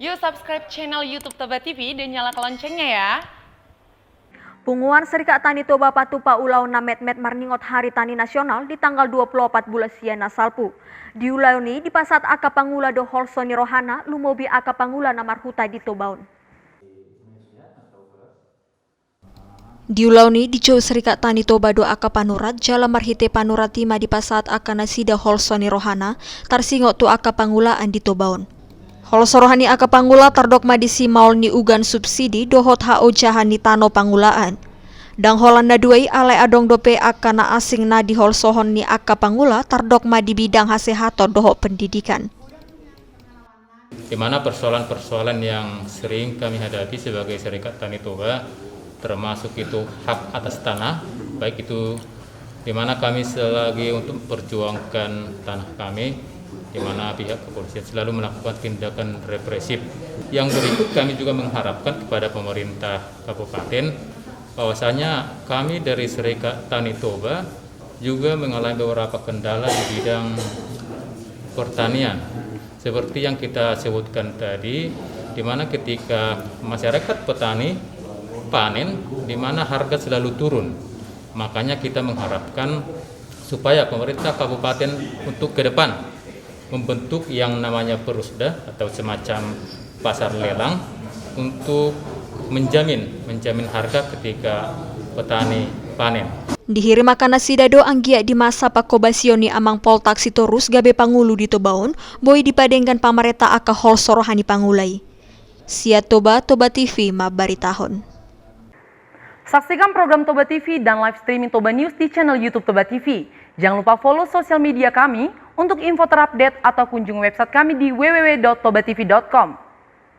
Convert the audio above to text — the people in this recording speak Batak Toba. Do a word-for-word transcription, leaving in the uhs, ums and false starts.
Yuk subscribe channel YouTube Toba T V dan nyalakan loncengnya ya. Punguan Serikat Tani Toba patupa ulaon na metmet marningot Hari Tani Nasional di tanggal dua puluh opat bulan sia na salpu. Di ulaon i dipasahat angka pangula do holso ni rohana, lumobi angka pangula na marhuta di Toba on. Di ulaon i dijou Serikat Tani Toba do angka panurat, jala marhite panurat i ma dipasahat angka nasida holso ni rohana, tarsingot tu angka pangulaan di Toba on. Holso roha ni angka pangula tardok ma disi maol ni ugan subsidi dohot haojahan ni tano pangulaan. Ndang holan na dua i, alai adong dope angka na asing na diholsohon ni angka pangula tardok ma di bidang hasehaton dohot pendidikan. Di mana persoalan-persoalan yang sering kami hadapi sebagai Serikat Tani Toba, termasuk itu hak atas tanah, baik itu di mana kami selagi untuk memperjuangkan tanah kami, di mana pihak kepolisian selalu melakukan tindakan represif. Yang berikut, kami juga mengharapkan kepada pemerintah kabupaten bahwasanya kami dari Serikat Tani Toba juga mengalami beberapa kendala di bidang pertanian. Seperti yang kita sebutkan tadi, di mana ketika masyarakat petani panen, di mana harga selalu turun. Makanya kita mengharapkan supaya pemerintah kabupaten untuk ke depan membentuk yang namanya perusda atau semacam pasar lelang untuk menjamin, menjamin harga ketika petani panen. Dihirim angka nasida do anggiat di masa pangkobasion ni Amang Poltak Sitorus gabe pangulu di Toba on, boi dipadenggan pamarenta angka holso roha ni pangula i. Sian Toba, Toba T V mambaritahon. Saksikan program Toba T V dan live streaming Toba News di channel YouTube Toba T V. Jangan lupa follow sosial media kami. Untuk info terupdate atau kunjungi website kami di w w w dot toba t v dot com.